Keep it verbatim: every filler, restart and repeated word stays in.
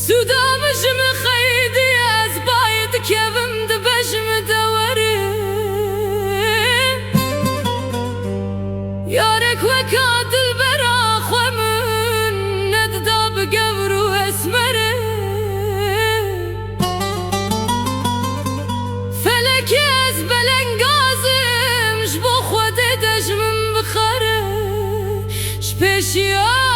Tu damijî min xeydî, ez bayê dikevim di bejmî de werê. Yarek weka dilbera xwe min nedida bi gewr û esmerê. Felekê ez belengazim, ji bo Xwedê dejmin bixare. Ji pêşiya